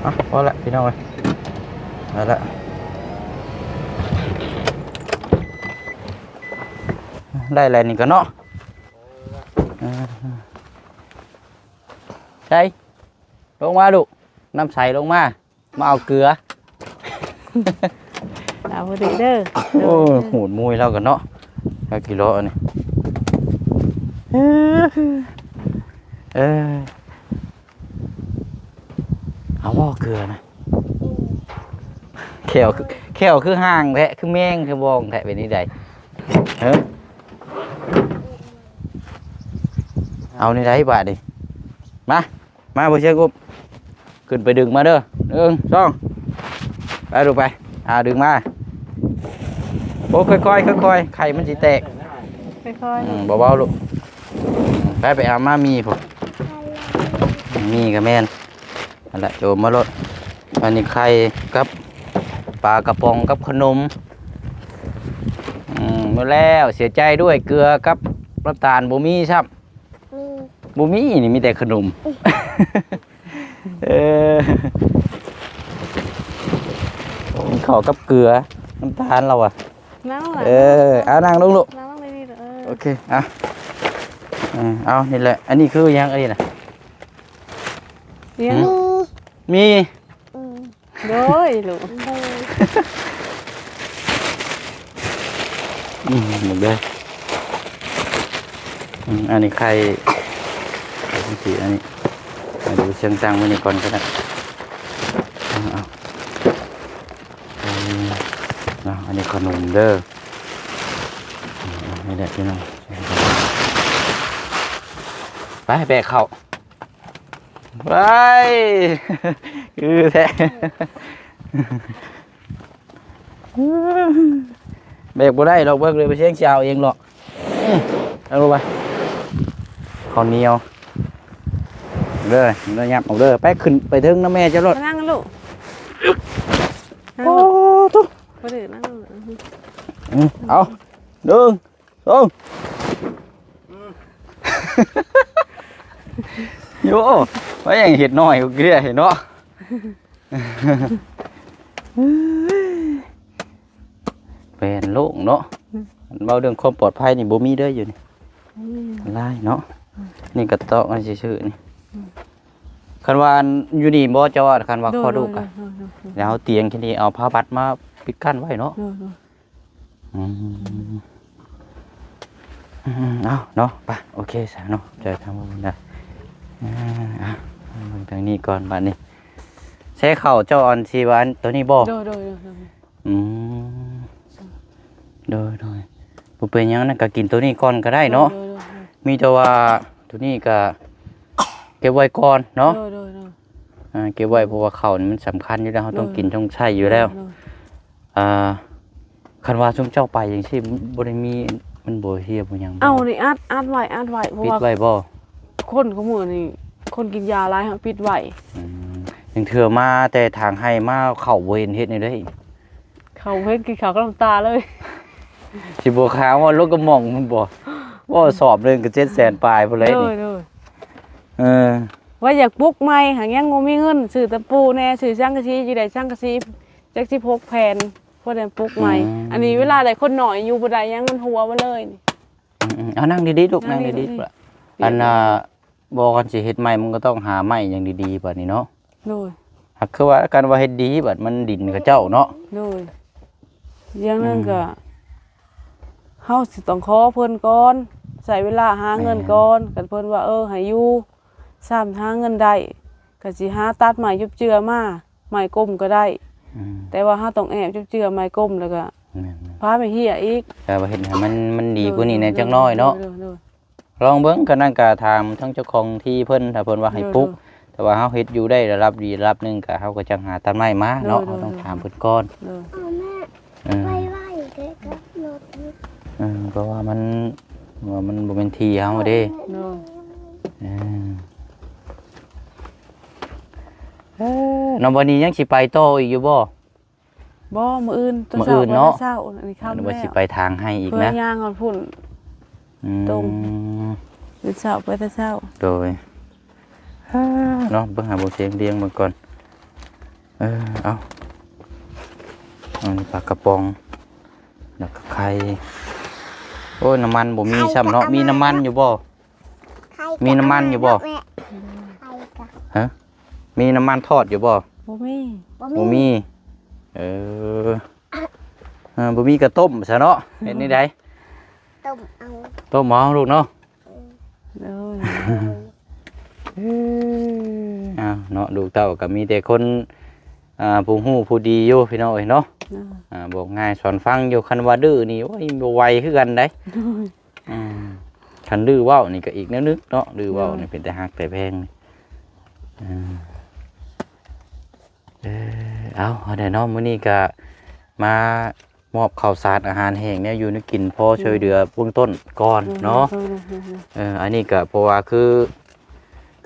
ອ່ະ ພໍລະພີ່ນ້ອງເອີຍ ໄດ້ລະ ໄດ້ແລ້ວນີ້ກະເນາະ ເອີ ໃສ່ ລົງມາລູກ ນ້ຳໃສລົງມາ ມາເອົາເກືອ ເອົາບໍ່ໄດ້ເດີ ໂອ້ຍ ຫູດມຸຍລາວກະເນາະ ລາວກິໂລອັນນີ້ ເອີ ເອີ ເອົາບໍ່ເກືອນະ ແຂ້ວ ແຂ້ວຄືຫ່າງແທ້ ຄືແມງ ຄືບ່ອງແທ້ ເປັນຈັ່ງໃດ ເອີ ເອົາແນວໃດບາດນີ້ ມາ ມາ ບໍ່ເຊື່ອກຸບ ຂຶ້ນໄປດຶງມາເດີ ໜຶ່ງ ສອງ ໄປລູກໄປ ອ່າ ດຶງມາ ໂອ້ ຄ່ອຍໆ ຄ່ອຍໆ ໄຂ່ມັນຊິແຕກ ຄ່ອຍໆ ອືມ ເບົາໆ ລູກ ໄປ ໄປເອົາມາໝີ່ພຸ້ນ ໝີ່ກະແມ່ນ ຫັ້ນແຫຼະ ໂຈມມາໂລດ ອັນນີ້ໄຂ່ກັບປາກະປ໋ອງກັບຂະໜົມ ອືມ ໝົດແລ້ວ ເສຍໃຈດ້ວຍ ເກືອກັບນ້ຳຕານບໍ່ມີຊ້ຳ ມີ ບໍ່ມີ ນີ້ມີແຕ່ຂະໜົມ ເອີ ມີເຂົ້າກັບເກືອ ນ້ຳຕານລາວອະ ນັ່ງລະ ເອີ ເອົານັ່ງລົງລູກ ນັ່ງລົງນີ້ ເອີ ໂອເຄ ອ່ະ ເອີ ເອົາ ນີ້ແຫຼະ ອັນນີ້ຄືຫຍັງ ອັນນີ້ນະ ຫຍັງ ຫືມ ມີ ໂດຍລູກ ໂດຍ ອືມ ເບິ່ງເດີ ອືມ ອັນນີ້ໄຂ່ ໄຂ່ຈັງຊີ້ ອັນນີ້ ເອົາ ດຽວເຊຍງຕັ້ງໄວ້ນີ້ກ່ອນກໍໄດ້. ເອົາ ເອົາ ເອົາ ເອົາ ອັນນີ້ຂະໜົມເດີ. ເອົາ ນີ້ແຫຼະພີ່ນ້ອງ ໄປແບກເຂົ້າ. ໄວ້ ຄືແທ້ ແບກບໍ່ໄດ້ດອກ ເບິ່ງເລີຍ ໄປເຊງຊິເອົາເອງເນາະ. ເອົາໄປ ເຂົ້າໜຽວເດີ ເດີ ຫຍັບອອກເດີ ໄປ ຂຶ້ນໄປເທິງນຳແມ່ເຈົ້າໂລດ ມານັ່ງລູກ. ໂອ້ ໂທ້ ບໍ່ໄດ້ນັ່ງ. ອືມ ເອົາ ໜຶ່ງ ເອົາ ໂຍ ວ່າຫຍັງເຮັດນ້ອຍກວ່າເກືອເນາະ. ແປນໂລ່ງເນາະ ອືມ ເວົ້າເລື່ອງຄວາມປອດໄພນີ້ບໍ່ມີເດີຢູ່ນີ້ ອືມ ຫຼາຍເນາະ ອືມ ນີ້ກະຕອກອັນຊື່ໆນີ້ ອືມ ຄັນວ່າຢູ່ນີ້ບໍ່ ເຈົ້າວ່າ ຄັນວ່າ ໂດຍ ຂໍດູກະ ໂດຍ ໂດຍ ໂດຍ ແລ້ວເຮົາຕຽງແຄ່ນີ້ ເອົາຜ້າບັດມາປິດກັ້ນໄວ້ເນາະ ໂດຍ ໂດຍ. ອືມ ເອົາເນາະ ໄປ ໂອເຄຊະເນາະ ເຈີທາງພຸ້ນນະ. ເອົາ ເບິ່ງທາງນີ້ກ່ອນບາດນີ້ ແຊ່ເຂົ້າເຈົ້າອັນທີ່ວ່າອັນໂຕນີ້ບໍ່? ໂດຍ ໂດຍ ໂດຍ ໂດຍ ອືມ ໂດຍ ໂດຍ ບໍ່ເປັນຫຍັງ ນັ້ນກະກິນໂຕນີ້ກ່ອນກະໄດ້ເນາະ ໂດຍ ໂດຍ ໂດຍ ມີແຕ່ວ່າໂຕນີ້ກະເກັບໄວ້ກ່ອນເນາະ ໂດຍ ໂດຍ ໂດຍ ອ່າ ເກັບໄວ້ ເພາະວ່າເຂົ້ານີ້ມັນສຳຄັນຢູ່ແລ້ວ ເຮົາຕ້ອງ ໂດຍ ກິນຕ້ອງໃຊ້ຢູ່ແລ້ວ ໂດຍ ໂດຍ ອ່າ ຄັນວ່າຊຸມເຈົ້າໄປຈັ່ງຊີ້ ບໍ່ໄດ້ມີ ມັນບໍ່ເຮຍບໍ່ຫຍັງບໍ່? ເອົານີ້ອັດ ອັດໄວ້ ອັດໄວ້ ເພາະວ່າ ປິດໄວ້ບໍ່? ຄົນຂະມື້ນີ້ ຄົນກິນຢາຫຼາຍ ເຮົາປິດໄວ້ ອືມ ລາງເທື່ອມາແຕ່ທາງໄຮ່ມາ ເຂົ້າບໍ່ເຫັນ ເຮັດແນວໃດ? ເຂົ້າເຫັນ ກິນເຂົ້າກັບນ້ຳຕາເລີຍ ຊິບໍ່ຄາວວ່າລົງກະໝ່ອງພຸ້ນບໍ່? ເວົ້າສອບໜຶ່ງກະເຈັດແສນປາຍພຸ້ນແຫຼະ ໂດຍ ນີ້ ໂດຍ ເອີ ວ່າຢາກປຸກໃໝ່ ຫາກຍັງບໍ່ມີເງິນ ຊື້ຕະປູແດ່ ຊື້ສັງກະສີ ຊິໄດ້ສັງກະສີ ຈັກສິບຫົກແຜ່ນ ພໍໄດ້ປຸກໃໝ່ ອືມ ອັນນີ້ເວລາໄດ້ຄົນໜ້ອຍຢູ່ບໍ່ໄດ້ຫຍັງ ມັນຮົ່ວໝົດເລີຍນີ້ ອືມໆ ເອົານັ່ງດີໆລູກ ນັ່ງດີໆ ນັ່ງດີໆ ອັນນ່າ ບໍ່ ຄັນຊິເຮັດໃໝ່ ມັນກະຕ້ອງຫາໄມ້ຫຍັງດີໆ ບາດນີ້ເນາະ ໂດຍ ຫາກຄືວ່າ ຄັນວ່າເຮັດດີ ບາດມັນດິນເຂົາເຈົ້າເນາະ ໂດຍ ຢ່າງໜຶ່ງ ອືມ ກະ ເຮົາຊິຕ້ອງຂໍເພິ່ນກ່ອນ ໃຊ້ເວລາຫາເງິນ ແມ່ນ ກ່ອນ ຄັນເພິ່ນວ່າ ເອີ ໃຫ້ຢູ່ ຊ້ຳຫາເງິນໄດ້ ກະຊິຫາຕັດໄມ້ຈຸບເຈືອມາ ໄມ້ກົມກະໄດ້ ອືມ ແຕ່ວ່າເຮົາຕ້ອງແອບຈຸບເຈືອໄມ້ກົມ ແລ້ວກະ ແມ່ນໆ ພາໄມ້ເຫ້ຍອີກ ແຕ່ວ່າເຮັດໃຫ້ມັນ ມັນດີກວ່ານີ້ແດ່ ໂດຍ ຈັກໜ້ອຍເນາະ ໂດຍ ໂດຍ ໂດຍ ລອງເບິ່ງ ກະນັ້ນກະຖາມທາງເຈົ້າຂອງທີ່ເພິ່ນ ຖ້າເພິ່ນວ່າໃຫ້ ໂດຍ ປຸກ ໂດຍ ແຕ່ວ່າເຮົາເຮັດຢູ່ໄດ້ລະດັບດີລະດັບໜຶ່ງ ກະເຮົາກະຈັ່ງຫາຕັດໄມ້ມາເນາະ ໂດຍ ໂດຍ ເຮົາຕ້ອງຖາມເພິ່ນກ່ອນ ໂດຍ ເອີ ໄປໄວ້ໃກ້ກັບລົດ ເອີ ເພາະວ່າມັນ ວ່າມັນບໍ່ແມ່ນທີ່ເຮົາເດ້ ໂດຍ ເອີ ເອີ ນ້ອງບານີຍັງຊິໄປຕໍ່ອີກຢູ່ບໍ່? ບໍ່ ມື້ອື່ນຕອນເຊົ້າ ມື້ອື່ນເນາະ ໄປແຕ່ເຊົ້າ ອັນນີ້ຄ່ຳ ນຶກວ່າ ແລ້ວ ຊິໄປທາງໄຮ່ອີກນະ ເພື່ອຍ່າງຮອດພຸ້ນ ອືມ ຕື່ນເຊົ້າ ໄປແຕ່ເຊົ້າ ໂດຍ ເນາະ ເບິ່ງຫາບໍ່ເຊງລຽງເບິ່ງກ່ອນ ເອີ ເອົາ ອັນນີ້ປາກະປ໋ອງ ແລ້ວກະໄຂ່ ໂອ້ຍ ນ້ຳມັນບໍ່ມີຊ້ຳເນາະ ໄຂ່ກະ ມີນ້ຳມັນຢູ່ບໍ່? ໄຂ່ກະ ມີນ້ຳມັນຢູ່ບໍ່? ເອົາມາແມ່ ໄຂ່ກະ ຮະ? ມີນ້ຳມັນທອດຢູ່ບໍ່? ບໍ່ມີ ບໍ່ມີ ບໍ່ມີ ເອີ ເອີ ບໍ່ມີກະຕົ້ມຊະເນາະ ເຮັດແນວໃດ? ຕົ້ມເອົາ ຕົ້ມເອົາລູກເນາະ ໂດຍ ເອີ ເອົາເນາະ ລູກເຕົ້າກະມີແຕ່ຄົນ ອ່າ ຜູ້ຮູ້ຜູ້ດີຢູ່ພີ່ນ້ອງເອີຍເນາະ ໂດຍ ອ່າ ບອກງ່າຍສອນຟັງຢູ່ ຄັນວ່າດື້ນີ້ ໂອ້ຍ ບໍ່ໄຫວຄືກັນໃດ ໂດຍ ອືມ ຄັນດື້ເວົ້ານີ້ກະອີກແນວໜຶ່ງເນາະ ດື້ເວົ້ານີ້ ໂດຍ ເປັນແຕ່ຮັກແຕ່ແພງ ອືມ ເອີ ເອົາ ເອົາໄດ໋ເນາະ ມື້ນີ້ກະມາມອບເຂົ້າສານອາຫານແຫ້ງ ແນວຢູ່ແນວກິນ ພໍ ໂດຍ ຊ່ວຍເຫຼືອເບື້ອງຕົ້ນກ່ອນເນາະ ໂດຍ ໂດຍ ເອີ ອັນນີ້ກະເພາະວ່າຄື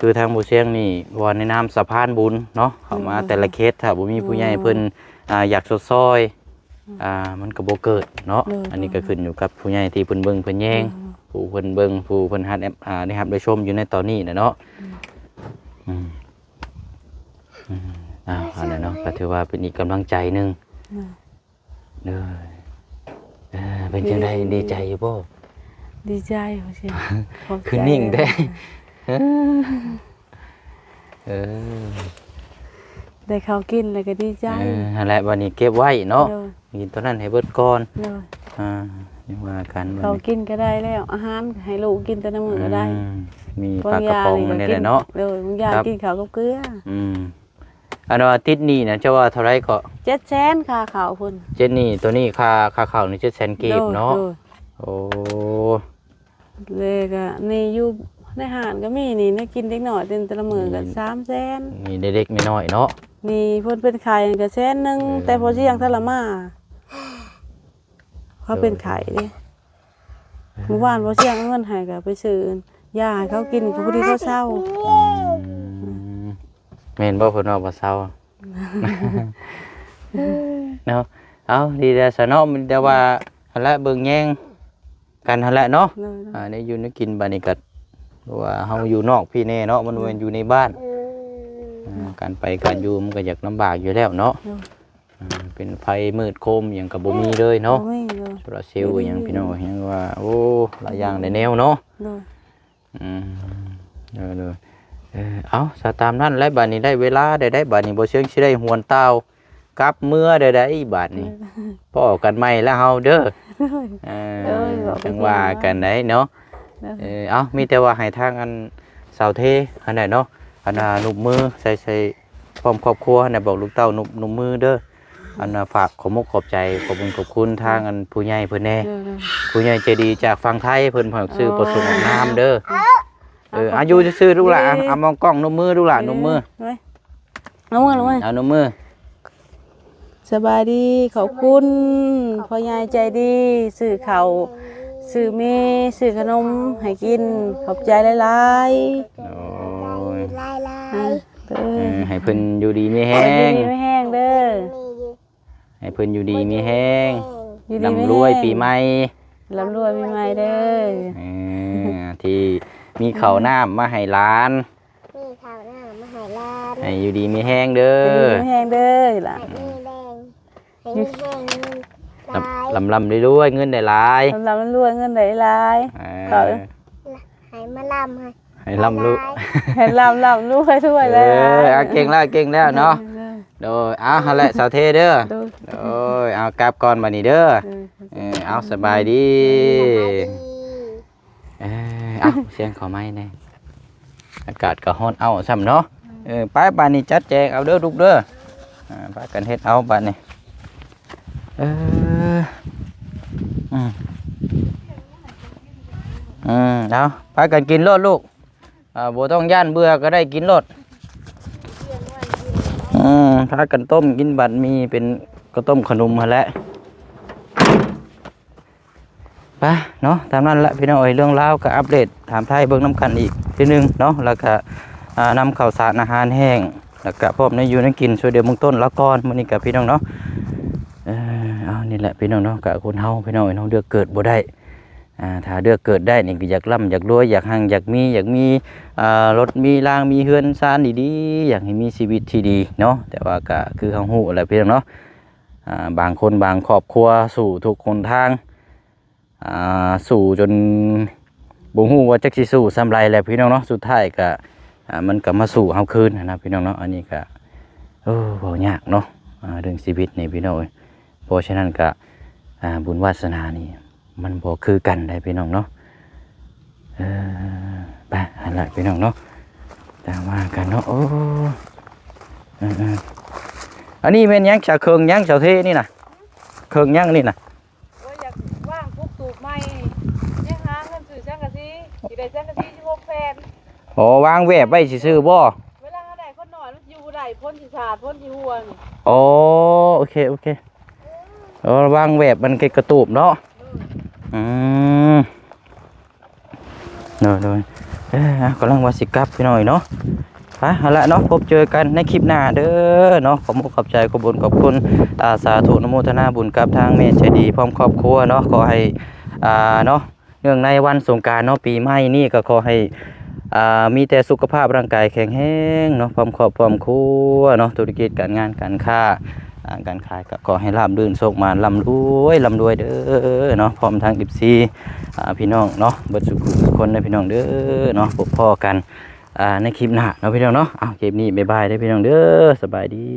ຄືທາງບໍ່ຊຽງນີ້ ເພາະວ່າໃນນາມສະພານບຸນເນາະ ເຂົ້າມາ ໂດຍ ແຕ່ລະເຂດ ຖ້າບໍ່ມີຜູ້ໃຫຍ່ເພິ່ນ ໂດຍ ອ່າ ຢາກຊົດຊ່ອຍ ອືມ ອ່າ ມັນກະບໍ່ເກີດເນາະ ໂດຍ ອັນນີ້ກະຂຶ້ນຢູ່ກັບຜູ້ໃຫຍ່ທີ່ເພິ່ນເບິ່ງເພິ່ນແຍງ ໂດຍ ຜູ້ເພິ່ນເບິ່ງ ຜູ້ເພິ່ນຮັບ ອ່າ ໄດ້ຮັບໄດ້ຊົມຢູ່ໃນຕອນນີ້ນະເນາະ ອືມ ອືມ ອືມ ອ່າ ອັນນັ້ນເນາະ ກະຖືວ່າເປັນອີກກຳລັງໃຈໜຶ່ງ ໂດຍ ໂດຍ ເອີ ເປັນຈັ່ງໃດ ດີໃຈຢູ່ບໍ່? ດີໃຈ ຂອບໃຈ ຄືນິ່ງແທ້ ເອີ ໄດ້ເຂົ້າກິນແລ້ວກະດີໃຈ ເອີ ຫັ້ນແຫຼະ ບາດນີ້ເກັບໄວ້ເນາະ ໂດຍ ກິນໂຕນັ້ນໃຫ້ເບິດກ່ອນ ໂດຍ ອ່າ ຍັງວ່າກັນ ເຂົາກິນກໍໄດ້ແລ້ວ ອາຫານໃຫ້ລູກກິນແຕ່ລະມື້ກໍໄດ້ ອືມ ມີປາກະປ໋ອງນັ້ນແຫຼະເນາະ ໂດຍ ບາງຢ່າງ ຄັບ ກິນເຂົ້າກັບເກືອ ອືມ ອັນວ່າຕິດໜີ້ນະ ເຈົ້າວ່າເທົ່າໃດເກາະ? ເຈັດແສນຄ່າເຂົ້າພຸ້ນ ເຈັດໜີ້ ໂຕນີ້ຄ່າ ຄ່າເຂົ້ານີ້ ເຈັດແສນກີບເນາະ ໂດຍ ໂດຍ ໂອ້ ແລ້ວກໍນີ້ຢູ່ໃນຮ້ານກໍມີນີ້ ແນວກິນເດັກນ້ອຍແຕ່ລະມື້ກໍ ອືມ ສາມແສນ ນີ້ເລັກໆນ້ອຍໆເນາະ ນີ້ເພິ່ນເປັນໄຂ້ກໍແສນໜຶ່ງ ເອີ ແຕ່ພໍສຽງທັນລະມາ ເຂົາເປັນໄຂ້ເດ້ ເອີ ມື້ວານພໍສຽງເອົາເງິນໃຫ້ກໍໄປຊື້ຢາໃຫ້ເຂົາກິນ ກໍພໍດີເຂົາເຊົາ ອືມ ແມ່ນບໍ່ເພິ່ນວ່າບໍ່ເຊົາ? ເນາະ ເອົາ ດີແລ້ວຊະເນາະ ມີແຕ່ວ່າຫັ້ນແຫຼະ ເບິ່ງແຍງກັນຫັ້ນແຫຼະເນາະ ໂດຍໆ ອ່າ ໄດ້ຢູ່ໄດ້ກິນບາດນີ້ກໍ ເພາະວ່າເຮົາຢູ່ນອກພີ້ແນ່ເນາະ ມັນບໍ່ແມ່ນຢູ່ໃນບ້ານ ໂດຍ ອ່າ ການໄປການຢູ່ມັນກໍຢາກລຳບາກຢູ່ແລ້ວເນາະ ໂດຍ ອ່າ ເປັນໄຟມືດໂຄມຫຍັງກໍບໍ່ມີເລີຍເນາະ ບໍ່ມີເລີຍ ໂຊລາເຊວ ບໍ່ມີ ຫຍັງ ພີ່ນ້ອງເອີຍ ຍັງວ່າ ໂອ້ ຫຼາຍຢ່າງຫຼາຍແນວເນາະ ໂດຍ ອືມ ໂດຍໆ ເອີ ເອົາ ສະຕາມນັ້ນແຫຼະ ບາດນີ້ໄດ້ເວລາໄດ້ ໄດ້ ບາດນີ້ບໍ່ເຊີງຊິໄດ້ຫວນຕ່າວກັບເມືອໄດ້ ໄດ້ບາດນີ້ ເອີ ພໍ້ກັນໃໝ່ລະເຮົາເດີ ໂດຍ ເອີ ໂດຍ ຈັ່ງວ່າກັນໄດ້ເນາະ ໂດຍ ເອີ ເອົາ ມີແຕ່ວ່າໃຫ້ທາງອັນສາວເທຫັ້ນແຫຼະເນາະ ອັນນ່າ ນຸບມືໃສ່ ໃສ່ ພ້ອມຄອບຄົວຫັ້ນນະ ບອກລູກເຕົ້ານຸບ ນຸບມືເດີ ອັນນ່າ ຝາກຂອບມົກຂອບໃຈ ຂອບບຸນຂອບຄຸນທາງອັນຜູ້ໃຫຍ່ເພິ່ນແດ່ ເອີ ເອີ ຜູ້ໃຫຍ່ໃຈດີຈາກຝັ່ງໄທ ເພິ່ນຝາກຊື້ ອໍ ປະສົງອອກນາມເດີ ອໍ ເອີ ເອົາ ຂອບໃຈ ອາ ຢູ່ຊື່ໆ ລູກຫຼານ ເອີ ອາ ມອງກ້ອງ ນຸບມື ລູກຫຼານ ເອີ ນຸບມື ເອີ ເອົາ ນຸບມື ອືມ ເອົາ ນຸບມື ສະບາຍດີ ຂອບຄຸນ ພໍ່ໃຫຍ່ໃຈດີ ຊື້ເຂົ້າ ຊື້ໝີ່ ຊື້ຂະໜົມໃຫ້ກິນ ຂອບໃຈຫຼາຍໆ ໂອ້ຍ ຫຼາຍໆ ເອີ ເອີ ໃຫ້ເພິ່ນຢູ່ດີມີແຮງ ຢູ່ດີມີແຮງເດີ ໃຫ້ເພິ່ນຢູ່ດີມີແຮງ ຢູ່ດີມີແຮງ ລ່ຳລວຍປີໃໝ່ ລ່ຳລວຍປີໃໝ່ເດີ ເອີ ທີ່ມີເຂົ້ານ້ຳມາໃຫ້ຫຼານ ມີເຂົ້ານ້ຳມາໃຫ້ຫຼານ ໃຫ້ຢູ່ດີມີແຮງເດີ ຢູ່ດີມີແຮງເດີຫຼານ ໃຫ້ມີແຮງ ໃຫ້ມີແຮງ ຫຼາຍ ລ່ຳໆລວຍໆ ເງິນໄດ້ຫຼາຍ ລ່ຳໆລວຍໆ ເງິນໄດ້ຫຼາຍ ເອີ ໃຫ້ມາລ່ຳ ໃຫ້ ໃຫ້ລ່ຳລວຍ ໃຫ້ລ່ຳໆລວຍໆ ເອີ ຫຼາຍໆ ເອົາ ເກັ່ງແລ້ວ ເກັ່ງແລ້ວເນາະ ເອີ ໂດຍ ເອົາ ຫັ້ນແຫຼະ ສາວເທເດີ ໂດຍ ໂດຍ ເອົາ ກັບກ່ອນບັດນີ້ເດີ ເອີ ເອີ ເອົາ ສະບາຍດີ ສະບາຍດີ ເອີ ເອົາ ສຽງເຂົ້າໄມແດ່ ອາກາດກໍຮ້ອນເອົ້າຊ້ຳເນາະ ເອີ ໄປ ບາດນີ້ຈັດແຈງເອົາເດີລູກເດີ ອ່າ ພາກັນເຮັດເອົາບາດນີ້ ເອີ ອືມ ອືມ ເອົາ ພາກັນກິນໂລດລູກ ອ່າ ບໍ່ຕ້ອງຢ້ານເບື່ອກໍໄດ້ ກິນໂລດ ອືມ ພາກັນຕົ້ມກິນບັດໝີ່ ເປັນເຂົ້າຕົ້ມຂະໜົມຫັ້ນແຫຼະ ໄປເນາະ ຕາມນັ້ນແຫຼະພີ່ນ້ອງເອີຍ ເລື່ອງລາວກໍອັບເດດຖາມໄທເບິ່ງນຳກັນອີກທີໜຶ່ງເນາະ ແລ້ວກໍ ອ່າ ນຳເຂົ້າສານອາຫານແຫ້ງ ແລ້ວກໍພ້ອມແນວຢູ່ແນວກິນຊ່ວຍເຫຼືອເບື້ອງຕົ້ນລາວກ່ອນ ມື້ນີ້ກໍພີ່ນ້ອງເນາະ ເອີ ເອົາ ນີ້ແຫຼະພີ່ນ້ອງເນາະ ກໍຄົນເຮົາພີ່ນ້ອງເອີຍເນາະ ເລືອກເກີດບໍ່ໄດ້ ອ່າ ຖ້າເລືອກເກີດໄດ້ນີ້ກໍຢາກລ່ຳຢາກລວຍ ຢາກຮັ່ງຢາກມີ ຢາກມີ ອ່າ ລົດມີລາງ ມີເຮືອນຊານດີໆ ຢາກໃຫ້ມີຊີວິດທີ່ດີເນາະ ແຕ່ວ່າກໍຄືເຮົາຮູ້ແຫຼະພີ່ນ້ອງເນາະ ອ່າ ບາງຄົນບາງຄອບຄົວສູ້ທຸກຫົນທາງ ອ່າ ສູ້ຈົນບໍ່ຮູ້ວ່າຈັກຊິສູ້ສ່ຳໃດແຫຼະພີ່ນ້ອງເນາະ ສຸດທ້າຍກະ ອ່າ ມັນກະມາສູ້ເຮົາຄືນຫັ້ນນະພີ່ນ້ອງເນາະ ອັນນີ້ກະ ໂອ້ ເວົ້າຍາກເນາະ ອ່າ ເລື່ອງຊີວິດນີ້ພີ່ນ້ອງເອີຍ ເພາະສະນັ້ນກະ ອ່າ ບຸນວາສະໜານີ້ມັນບໍ່ຄືກັນໃດພີ່ນ້ອງເນາະ ເອີ ໄປ ຫັ້ນລະພີ່ນ້ອງເນາະ ຕາມວ່າກັນເນາະ ໂອ້ ເອີໆ ອັນນີ້ແມ່ນຫຍັງ ສາເຄິ່ງຫຍັງ ສາເທນີ້ນະ ເຄິ່ງຫຍັງນີ້ນະ? ໂອ້ຍ ຢາກວາງປຸກຕູບໃໝ່ ຍັງຫາເງິນຊື້ສັງກະສີ ຊິໄດ້ສັງກະສີສິບຫົກແຜ່ນ ອໍ ວາງແວບໄວ້ຊື່ໆບໍ່? ເວລາເຮົາໄດ້ຄົນນອນ ມັນຢູ່ບໍ່ໄດ້ ຝົນຊິສາດ ຝົນຊິຫົວນີ້ ອໍ ໂອເຄ ໂອເຄ ເອີ ວາງແວບມັນເກັດກະຕູບເນາະ ເອີ ອືມ ໂດຍໆ ເອີ ກຳລັງວ່າຊິກັບພີ່ນ້ອງເນາະ ໄປ ຫັ້ນລະເນາະ ພົບເຈີກັນໃນຄລິບໜ້າເດີເນາະ ຂອບມຸກຂອບໃຈ ຂອບບຸນຂອບຄຸນ ອ່າ ສາທຸ ອະນຸໂມທະນາບຸນກັບທາງແມ່ໃຈດີ ພ້ອມຄອບຄົວເນາະ ຂໍໃຫ້ ອ່າ ເນາະ ເນື່ອງໃນວັນສົງການເນາະ ປີໃໝ່ນີ້ກໍຂໍໃຫ້ ອ່າ ມີແຕ່ສຸຂະພາບຮ່າງກາຍແຂງແຮງເນາະ ພ້ອມຄອບພ້ອມຄົວເນາະ ທຸລະກິດການງານການຄ້າ ອ່າ ການຂາຍກໍຂໍໃຫ້ລາບລື່ນ ໂຊກໝານ ລ່ຳລວຍ ລ່ຳລວຍເດີເນາະ ພ້ອມທັງ ເອັຟຊີ ອ່າ ພີ່ນ້ອງເນາະ ເບິດສູ່ຜູ້ສູ່ຄົນເດີພີ່ນ້ອງເດີເນາະ ພົບພໍ້ກັນ ອ່າ ໃນຄລິບໜ້າເນາະພີ່ນ້ອງເນາະ ເອົາ ຄລິບນີ້ບາຍບາຍເດີພີ່ນ້ອງເດີ ສະບາຍດີ.